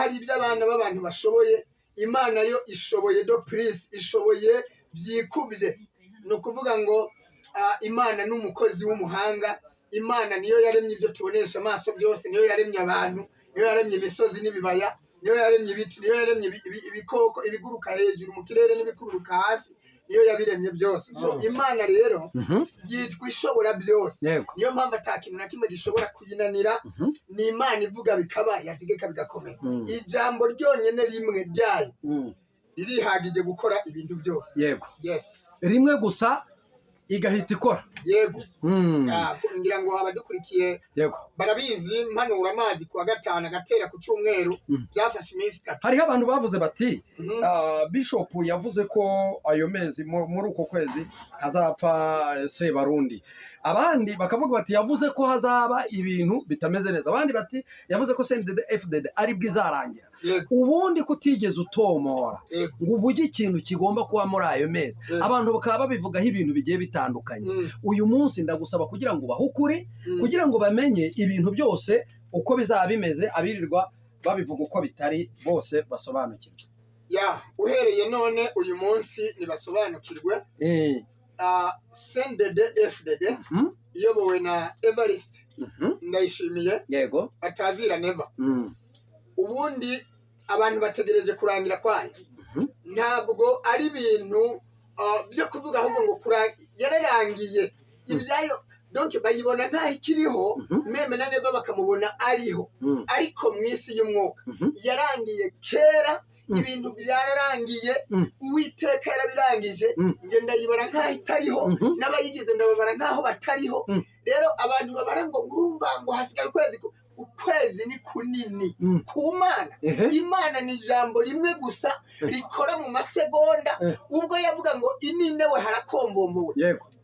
hari ibyo abana b'abantu bashoboye, Imana yo ishoboye de plus, ishoboye byikubye. Ni ukuvuga ngo Imana ni umukozi w'umuhanga. Imana niyo yaremye ibyo tubonesha amaso byose, niyo yaremye abantu, niyo yaremye imisozi n'ibibaya, niyo yaremye ibiti, niyo yaremye ibikoko, ibiguruka hejuru mu kirere n'ibikururuka hasi, niyo yabiremye byose. So Imana rero yitwa ishobora byose. Niyo mpamvu ata kintu na kimwe gishobora kuyinanira. Ni Imana ivuga bikaba, yategeka bigakomera. Ijambo ryonyine rimwe ryayo ririhagije gukora ibintu byose. Yes. Rimwe gusa igahita ikora. Yego. Ngira ngo abadukurikiye barabizi, mpanura amazi kuwa gatanu agatera ku cyumweru, byafashe iminsi 3. Hariho abantu bavuze bati Bishop yavuze ko ayo mezi muri uko kwezi hazapfa Sebarundi, abandi bakavuga bati yavuze ko hazaba ibintu bitameze neza, abandi bati yavuze ko CNDD FDD ari bwo izarangira. Ubundi kutigeze utomora ngo uvuge ikintu kigomba kuba muri ayo mezi, abantu bakaba babivugaho ibintu bigiye bitandukanye. Uyu munsi ndagusaba kugira ngo ubahe ukuri, kugira ngo bamenye ibintu byose uko bizaba bimeze, abirirwa babivuga uko bitari bose basobanukirwe. Ya, uhereye none uyu munsi nibasobanukirwe. CNDD FDD iyobowe na Evariste Ndayishimiye atazira Neva. Ubundi abantu bategereje kurangira kwayo. Ntabwo ari ibintu byo kuvuga, ahubwo ngo yararangiye ibyayo, donc bayibona ntaho ikiriho. Même na Neva bakamubona ariho, ariko mu isi y'umwuka yarangiye kera. Ibintu byararangiye. Uwiteka yarabirangije. Njye ndayibara nkaho itariho, n'abayigize ndababara nkaho batariho. Rero abantu babara ngo urumva ngo hasigaye ukwezi, ukwezi ni kunini ku Mana. Imana ni ijambo rimwe gusa rikora mu masegonda. Ubwo yavuga ngo ininewe harakombombowe,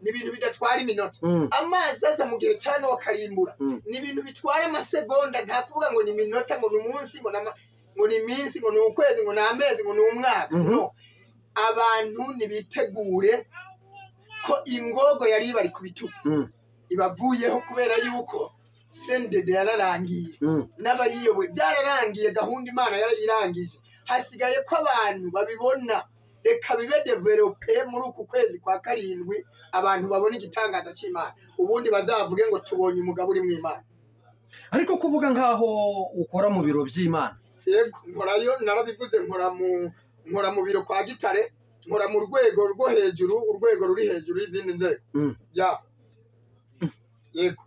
ni ibintu bidatwara iminota. Amazi aza mu gihe cya Nowa akarimbura, ni ibintu bitwara amasegonda. Nta kuvuga ngo ni iminota, ngo ni umunsi, ngo ni iminsi, ngo ni ukwezi, ngo ni amezi, ngo ni umwaka. No, abantu nibitegure ko ingogo yari ibari ku bitugu ibavuyeho, kubera yuko CNDD yararangiye n'abayiyoboye byararangiye. Gahunda Imana yarayirangije, hasigaye ko abantu babibona. Reka bibe développé muri uku kwezi kwa karindwi, abantu babona igitangaza cy'Imana, ubundi bazavuge ngo tubonye umugabo uri mu Imana. Ariko kuvuga nk'aho ukora mu biro by'Imana. Yego, nkorayo, narabivuze, nkora mu biro kwa Gitare, nkora mu rwego rwo hejuru, urwego ruri hejuru y'izindi nzego. Ya, yego,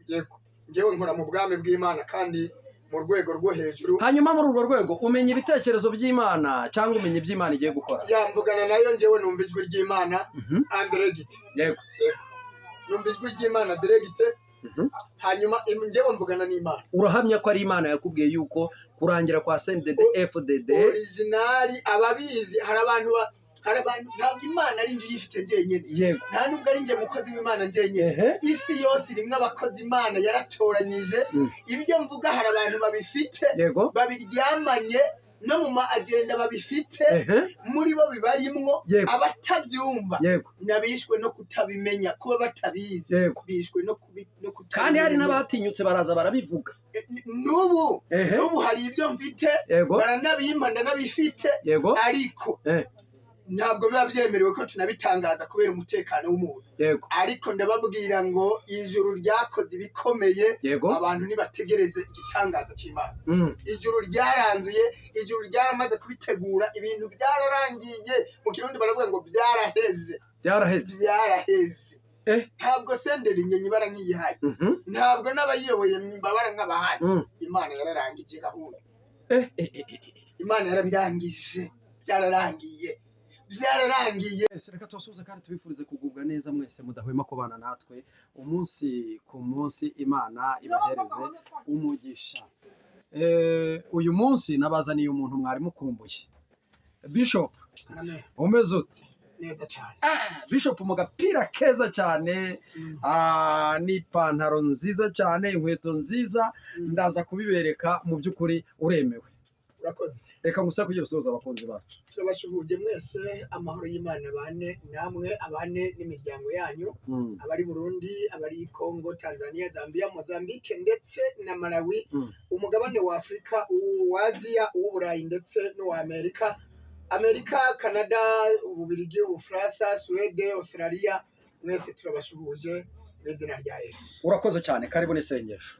njyewe nkora mu bwami bw'Imana kandi mu rwego rwo hejuru. Hanyuma muri urwo rwego umenya ibitekerezo by'Imana cyangwa umenya iby'Imana igiye gukora? Ya, mvugana nayo. Njyewe numva ijwi ry'Imana en direct. Numva ijwi ry'Imana direct. Hanyuma njyewe mvugana n'Imana. Urahamya ko ari Imana yakubwiye yuko kurangira kwa CNDD FDD? Original, ababizi, hari abantu, ntabwo Imana ari njye uyifite njyenyine. Nta nubwo ari njye mukozi w'Imana njyenyine. Isi yose irimwo abakozi Imana yaratoranyije. Ibyo mvuga hari abantu babifite, babiryamanye, no mu ma agenda babifite, muri bo bibarimwo. Abatabyumva nabishwe no kutabimenya, kuba batabizi. Bishwe no kutabimenya. Kandi hari n'abatinyutse baraza barabivuga. N'ubu n'ubu hari ibyo mfite, baranabimpa, ndanabifite, ariko ntabwo biba byemerewe ko tunabitangaza kubera umutekano w'umuntu. Ariko ndababwira ngo ijuru ryakoze ibikomeye. Abantu nibategereze igitangaza cy'Imana. Ijuru ryaranzuye, ijuru ryaramaze kubitegura, ibintu byararangiye. Mu Kirundi baravuga ngo byaraheze. Byaraheze. Byaraheze. Ntabwo senderi njye nyibara nk'iyihari. Ntabwo n'abayiyoboye mbabara nk'abahari. Imana yararangije gahunda. Imana yarabirangije, byararangiye, byararangiye. Mwese reka tubasuhuze kandi tubifurize kugubwa neza, mwese mudahwema kubana natwe umunsi ku munsi. Imana ibahereze umugisha. Uyu munsi nabazaniye umuntu mwari mukumbuye. Bishop, umeze ute? Neza cyane. Bishop mu gapira keza cyane, n'ipantaro nziza cyane, inkweto nziza. Ndaza kubibereka. Mu by'ukuri uremewe. Urakoze. Reka ngusabe kugira usuhuza abakunzi bacu. Turabashuhuje mwese, amahoro y'Imana abane namwe, abane n'imiryango yanyu, abari Burundi, abari Congo, Tanzania, Zambia, Mozambique ndetse na Malawi, umugabane wa Afurika, uwa Aziya, uw'Uburayi ndetse n'uwa Amerika, Amerika, Canada, Ububirigi, Ubufaransa, Suwede, Australia, mwese turabashuhuje mu izina rya Yesu. Urakoze cyane, karibu n'isengesho.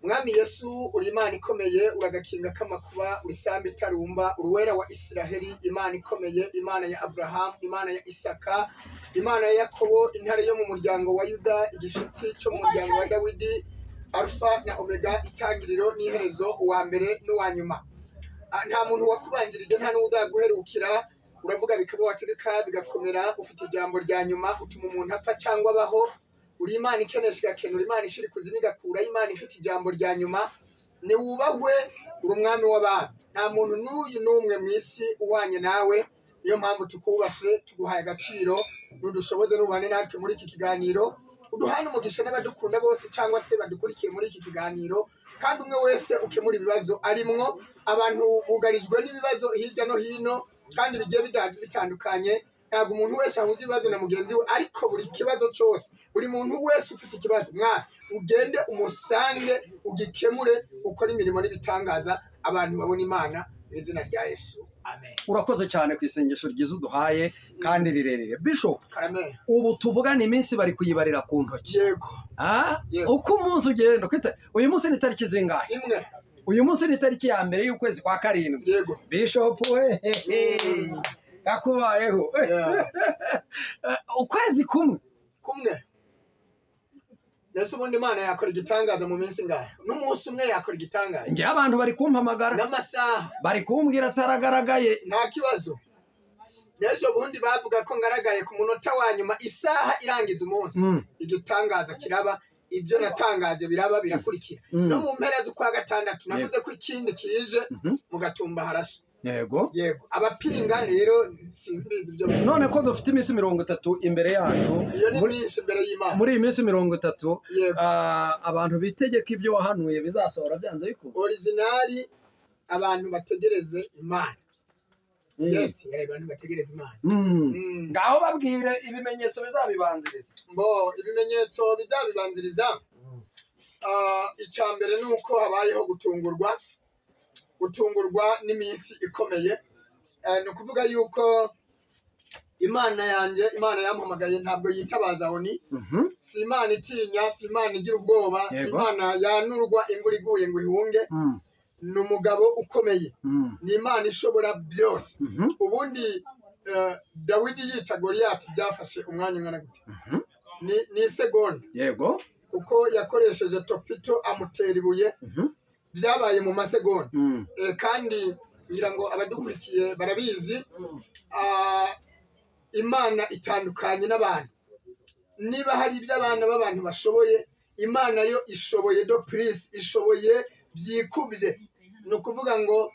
Mwami Yesu, uri Imana ikomeye, uragakinga k'amakuba, uri sambi itarumba, uruwera wa Isiraheli, Imana ikomeye, Imana ya Abrahamu, Imana ya Isaka, Imana ya Yakobo, intare yo mu muryango wa Yuda, igishitsi cyo mu muryango wa Dawidi, Alfa na Omega, itangiriro n'iherezo, uwa mbere n'uwa nyuma. Nta muntu wakubanjirije, nta n'uzaguherukira. Uravuga bikaba, wategeka bigakomera, ufite ijambo rya nyuma, utuma umuntu apfa cyangwa abaho. Uri Imana ikenesha igakenura, Imana ishira ikuzimu igakura, Imana ifite ijambo rya nyuma. Niwubahwe, uri umwami w'abami. Nta muntu n'uyu n'umwe mu isi uhwanye nawe, niyo mpamvu tukubashe, tuguhaye agaciro. Nudushoboze n'ubane natwe muri iki kiganiro, uduhane umugisha n'abadukunda bose cyangwa se badukurikiye muri iki kiganiro, kandi umwe wese ukemura ibibazo arimwo. Abantu bugarijwe n'ibibazo hirya no hino kandi bigiye bitandukanye. Ntabwo umuntu wese ahuza ibibazo na mugenzi we, ariko buri kibazo cyose, buri muntu wese ufite ikibazo, mwana ugende umusange ugikemure, ukore imirimo n'ibitangaza, abantu babona Imana mu izina rya Yesu, amen. Urakoze cyane ku isengesho ryiza uduhaye kandi rirerire. Bishop, Karame. ubu tuvugana iminsi bari kuyibarira ku ntoki. Yego. Yego. Uko umunsi ugenda, uyu munsi ni tariki zingahe? Imwe. Uyu munsi ni tariki ya 1 y'ukwezi kwa 7. Yego. Bishop we, kakubayeho. Ukwezi kumwe. Kumwe. Nese ubundi Imana yakora igitangaza mu minsi ingahe? N'umunsi umwe yakora igitangaza. Njye abantu bari kumpamagara n'amasaha, bari kumbwira ataragaragaye. Nta kibazo. N'ejo bundi bavuga ko ngaragaye ku munota wa nyuma, isaha irangiza umunsi, igitangaza kiraba, ibyo natangaje biraba, birakurikira. No mu mpera z'ukwa 6 navuze ko ikindi kije mu Gatumba harashe. Yego. Yego. Abapinga rero simbizi ibyo. None ko dufite iminsi 30 imbere yacu, iyo ni myinshi imbere y'Imana. Muri iyi minsi 30 abantu bitegeka ibyo wahanuye bizasohora byanze bikunze. Originali, abantu bategereze Imana. Yes, abantu bategereze Imana. Ngaho babwire ibimenyetso bizabibanziriza. Mbo ibimenyetso bizabibanziriza, icya mbere ni uko habayeho gutungurwa n'iminsi ikomeye. Ni ukuvuga yuko Imana yanjye, Imana yampamagaye, ntabwo yitabaza oni. Si Imana itinya, si Imana igira ubwoba, si Imana yanurwa imvura iguye ngo ihunge. Ni umugabo ukomeye, ni Imana ishobora byose. Ubundi Dawidi yica Goliyati byafashe umwanya ungana gute? Ni isegonda. Yego. Kuko yakoresheje topito amutera ibuye, byabaye mu masegonda. Kandi ngira ngo abadukurikiye barabizi, Imana itandukanye n'abantu. Niba hari ibyo abana b'abantu bashoboye, Imana yo ishoboye do prince, ishoboye byikubye. Ni ukuvuga ngo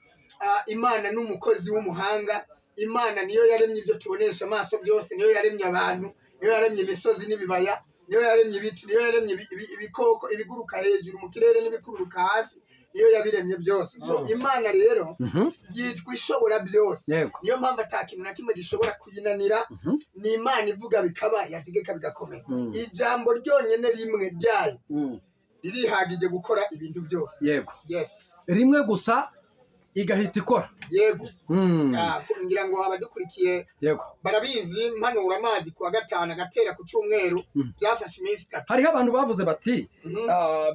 Imana ni umukozi w'umuhanga. Imana niyo yaremye ibyo tubonesha amaso byose, niyo yaremye abantu, niyo yaremye imisozi n'ibibaya, niyo yaremye ibiti, niyo yaremye ibikoko, ibiguruka hejuru mu kirere n'ibikururuka hasi, niyo yabiremye byose. So Imana rero yitwa ishobora byose. Niyo mpamvu ata kintu na kimwe gishobora kuyinanira. Ni Imana ivuga bikaba, yategeka bigakomera. Ijambo ryonyine rimwe ryayo ririhagije gukora ibintu byose. Yego. Yes. Rimwe gusa igahita ikora. Yego. Ngira ngo abadukurikiye yego barabizi, mpanura amazi kuwa 5 agatera ku cyumweru, byafashe iminsi 3. Hariho abantu bavuze bati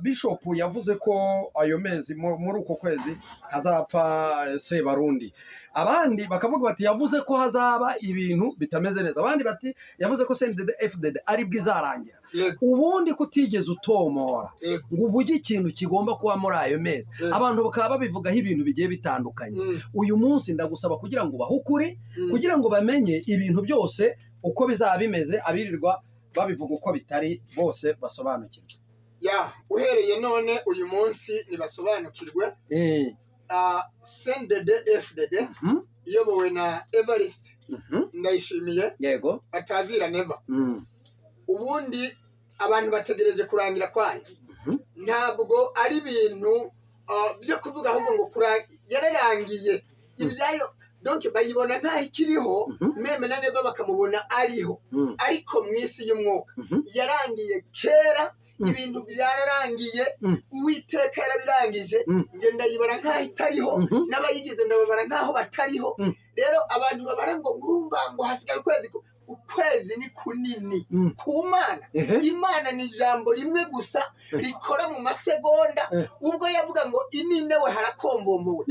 Bishop yavuze ko ayo mezi muri uko kwezi hazapfa Sebarundi. Abandi bakavuga bati yavuze ko hazaba ibintu bitameze neza. Abandi bati yavuze ko CNDD FDD ari bwizarangira. Ubundi kutigeze utomora ngo uvuge ikintu kigomba kuba muri ayo mezi, abantu bakaba babivugaho ibintu bigiye bitandukanye. Uyu munsi ndagusaba kugira ngo bahukure, kugira ngo bamenye ibintu byose uko bizaba bimeze, abirirwa babivuga uko bitari bose basobanukirwe. Ya, uhereye none uyu munsi nibasobanukirwe. CNDD FDD iyobowe na Evariste Ndayishimiye, yego, atazira Neva. Ubundi abantu bategereje kurangira kwayo. Ntabwo ari ibintu byo kuvuga ahubwo ngo Yararangiye ibyayo, donc bayibona ntaho ikiriho. Même na Neva bakamubona ariho, ariko mu isi y'umwuka yarangiye kera. Ibintu byararangiye. Uwiteka yarabirangije. Njye ndayibara nkaho itariho, n'abayigize ndababara nkaho batariho. Rero abantu babara ngo urumva ngo hasigaye ukwezi, ukwezi ni kunini ku Mana. Imana ni ijambo rimwe gusa rikora mu masegonda. Ubwo yavuga ngo ininewe harakombombowe,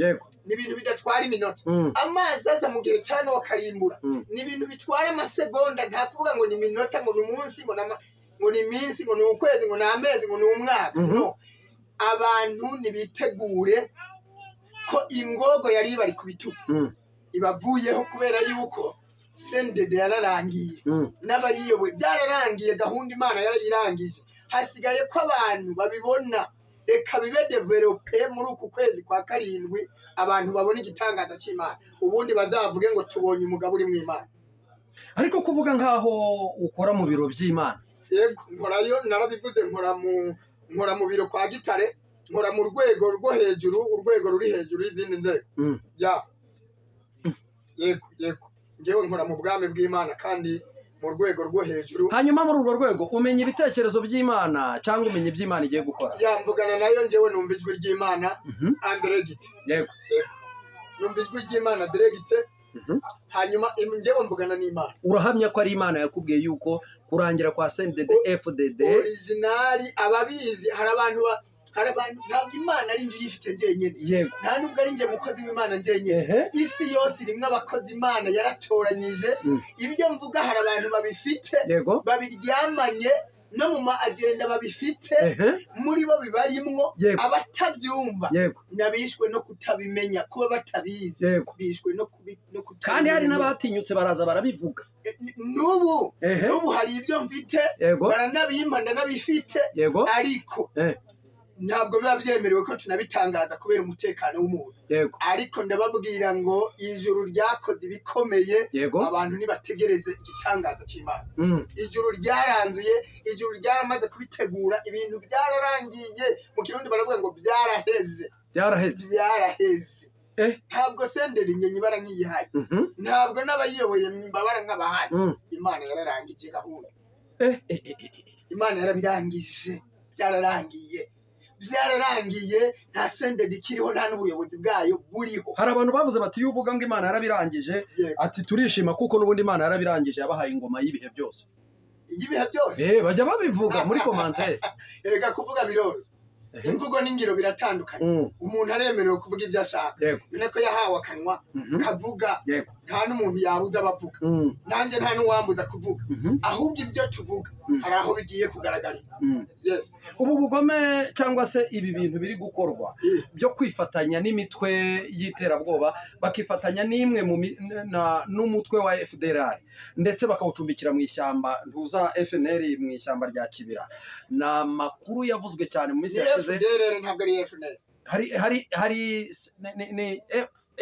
ni ibintu bidatwara iminota. Amazi aza mu gihe cya Nowa akarimbura, ni ibintu bitwara amasegonda. Nta kuvuga ngo ni iminota, ngo ni umunsi, ngo ni iminsi, ngo ni ukwezi, ngo ni amezi, ngo ni umwaka. No, abantu nibitegure ko ingogo yari ibari ku bitugu ibavuyeho, kubera yuko CNDD yararangiye, n'abayiyoboye byararangiye. Gahunda Imana yarayirangije, hasigaye ko abantu babibona. Reka bibe développé muri uku kwezi kwa karindwi, abantu babona igitangaza cy'Imana, ubundi bazavuge ngo tubonye umugabo uri mu Imana. Ariko kuvuga nk'aho ukora mu biro by'Imana? Yego, nkorayo, narabivuze. Nkora mu biro kwa Gitare, nkora mu rwego rwo hejuru, urwego ruri hejuru y'izindi nzego. Ya, yego, njyewe nkora mu bwami bw'Imana kandi mu rwego rwo hejuru. Hanyuma muri urwo rwego umenya ibitekerezo by'Imana cyangwa umenya iby'Imana igiye gukora? Ya, mvugana nayo. Njyewe numva ijwi ry'Imana en direct. Numva ijwi ry'Imana direct. Hanyuma njyewe mvugana n'Imana. Urahamya ko ari Imana yakubwiye yuko kurangira kwa CNDD FDD? Original, ababizi, hari abantu, ntabwo Imana ari njye uyifite njyenyine. Nta nubwo ari njye mukozi w'Imana njyenyine. Isi yose irimwo abakozi Imana yaratoranyije. Ibyo mvuga hari abantu babifite, babiryamanye no mu ma agenda babifite, muri bo bibarimwo. Abatabyumva nabishwe no kutabimenya, kuba batabizi. Bishwe no kutabimenya. Kandi hari n'abatinyutse baraza barabivuga. N'ubu, n'ubu hari ibyo mfite, baranabimpa, ndanabifite, ariko ntabwo biba byemerewe ko tunabitangaza kubera umutekano w'umuntu. Ariko ndababwira ngo ijuru ryakoze ibikomeye. Abantu nibategereze igitangaza cy'Imana. Ijuru ryaranzuye, ijuru ryaramaze kubitegura, ibintu byararangiye. Mu Kirundi baravuga ngo byaraheze. Byaraheze. Byaraheze. Ntabwo CNDD njye nyibara nk'iyihari, ntabwo n'abayiyoboye mbabara nk'abahari. Imana yararangije gahunda. Imana yarabirangije, byararangiye, byararangiye. Nta CNDD ikiriho, nta n'ubuyobozi bwayo buriho. Hari abantu bavuze bati iyo uvuga ngo Imana yarabirangije, ati turishima kuko n'ubundi Imana yarabirangije, yabahaye ingoma y'ibihe byose. Y'ibihe byose. Bajya babivuga muri commentaire. Erega kuvuga biroroshye, imvugo n'ingiro biratandukanye. Umuntu aremerewe kuvuga ibyo ashaka, none ko yahawe akanwa kavuga? Nta n'umuntu yabuza abavuga. Nanjye nta n'uwambuza kuvuga. Ahubwo ibyo tuvuga hari aho bigiye kugaragarira. Yes. Ubu bugome cyangwa se ibi bintu biri gukorwa byo kwifatanya n'imitwe y'iterabwoba, bakifatanya n'imwe mu n'umutwe wa FDLR, ndetse bakawucumbikira mu ishyamba ntuza FNL, mu ishyamba rya Kibira, ni amakuru yavuzwe cyane mu minsi Ni yashize. FDLR, ntabwo ari FNL. Hari ni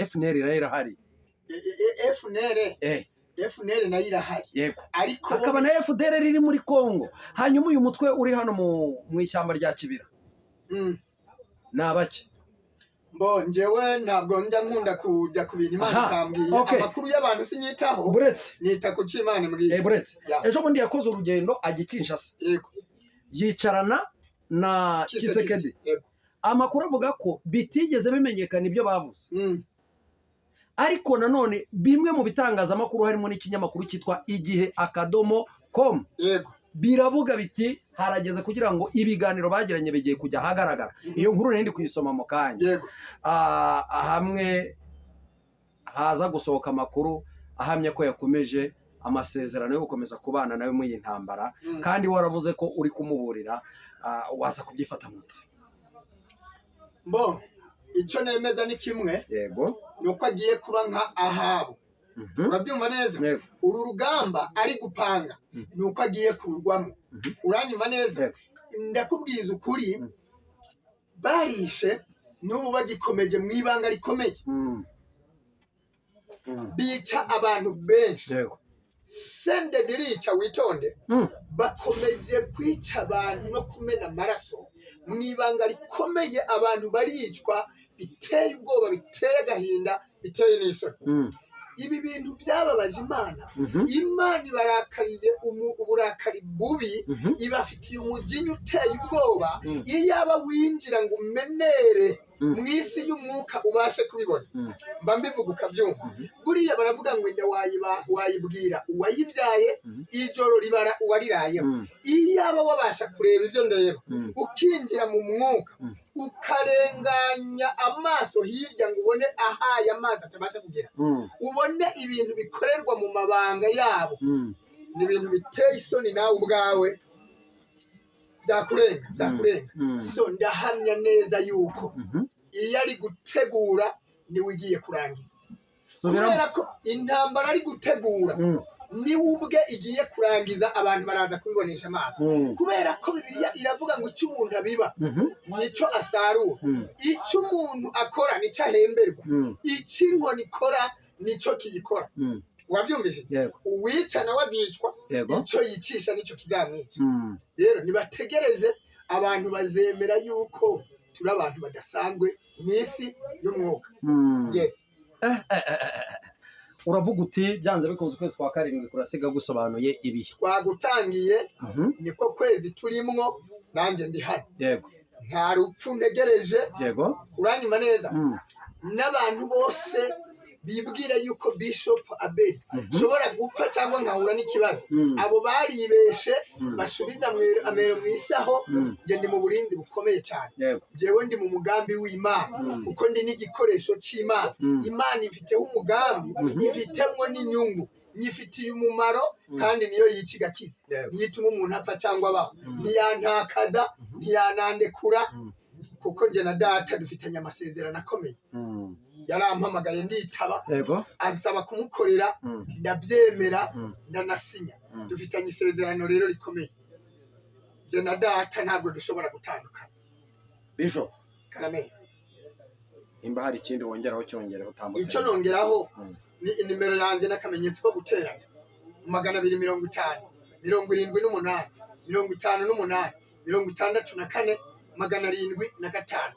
FNL rero irahari. FNL, FNL nayo irahari, ariko bo Hakaba na FDLR iri muri Congo, hanyuma uyu mutwe uri hano mu ishyamba rya Kibira ni abake? Mbo njyewe ntabwo njya nkunda kujya ku bintu Imana itambwiye. Amakuru y'abantu sinyitaho, Buretse. nita ku cyo Imana imbwiye. Buretse. Ya. Ejo bundi yakoze urugendo ajya i Kinshasa, yicarana na Tshisekedi. Amakuru avuga ko bitigeze bimenyekana ibyo bavuze, ariko nanone bimwe mu bitangazamakuru harimo n'ikinyamakuru cyitwa Igihe.com biravuga biti harageze kugira ngo ibiganiro bagiranye bigiye kujya ahagaragara. Iyo nkuru nari ndi kuyisoma mu kanya. Hamwe haza gusohoka amakuru ahamya ko yakomeje amasezerano yo gukomeza kubana nawe muri iyi ntambara, kandi waravuze ko uri kumuburira, waza kubyifata mute? Mbo icyo nemeza ni kimwe, ni uko agiye kuba nka Ahabu. Urabyumva neza? Yego. Uru rugamba ari gupanga, ni uko agiye kururwamo. Uranyumva neza? Yego. Ndakubwiza ukuri, barishe, n'ubu bagikomeje mu ibanga rikomeye, bica abantu benshi. CNDD irica, witonde. Bakomeje kwica abantu no kumena amaraso mu ibanga rikomeye, abantu baricwa. Biteye ubwoba, biteye agahinda, biteye n'isoni. Ibi bintu byababaje Imana. Imana ibarakariye uburakari bubi, ibafitiye umujinya uteye ubwoba. Iyaba winjira ngo umenere mu isi y'umwuka ubashe kubibona, mba mbivuga ukabyumva. Buriya baravuga ngo inda wayibwira uwayibyaye, ijoro ribara uwarirayeho. Iyaba wabasha kureba ibyo ndeba, ukinjira mu mwuka, ukarenganya amaso hirya ngo ubone ahaye amaso atabasha kugera, ubone ibintu bikorerwa mu mabanga yabo, ni ibintu biteye isoni nawe ubwawe byakurenga, byakurenga. So ndahamya neza yuko iyo ari gutegura niwe ugiye kurangiza, kubera ko intambara ari gutegura niwe ubwe igiye kurangiza. Abantu baraza kubibonesha amaso, kubera ko Bibiliya iravuga ngo icyo umuntu abiba nicyo asarura, icyo umuntu akora nicyo ahemberwa, icyo inkoni ikora nicyo kiyikora. Wabyumvise? Uwica nawe azicwa, icyo yicisha nicyo kizamwica. Rero nibategereze, abantu bazemera yuko turi abantu badasanzwe mu isi y'umwuka. Yes. Uravuga uti byanze bikunze ukwezi kwa karindwi kurasiga gusobanuye ibihe twagutangiye, niko kwezi turimwo, nanjye ndi hano. Nta rupfu ntegereje. Uranyuma neza. N'abantu bose bibwira yuko Bishop Abel nshobora gupfa cyangwa nkahura n'ikibazo, abo baribeshe, basubiza amero mu isaho. Njye ndi mu burinzi bukomeye cyane. Njyewe ndi mu mugambi w'Imana, kuko ndi n'igikoresho cy'Imana. Imana ifiteho umugambi, ifitemo n'inyungu, nyifitiye umumaro, kandi niyo yica igakiza, niyo ituma umuntu apfa cyangwa abaho. Ntiyantakaza, ntiyanandekura, kuko njye na data dufitanye amasezerano akomeye. Yarampamagaye nditaba, ansaba kumukorera, ndabyemera, ndanasinya. Dufitanye isezerano rero rikomeye, njye na data ntabwo dushobora gutandukana. Bishop Karame, nimba hari ikindi wongeraho cyongereho utambutse. Icyo nongeraho ni inimero yanjye n'akamenyetso ko guteranya: 250 78 58 64 705.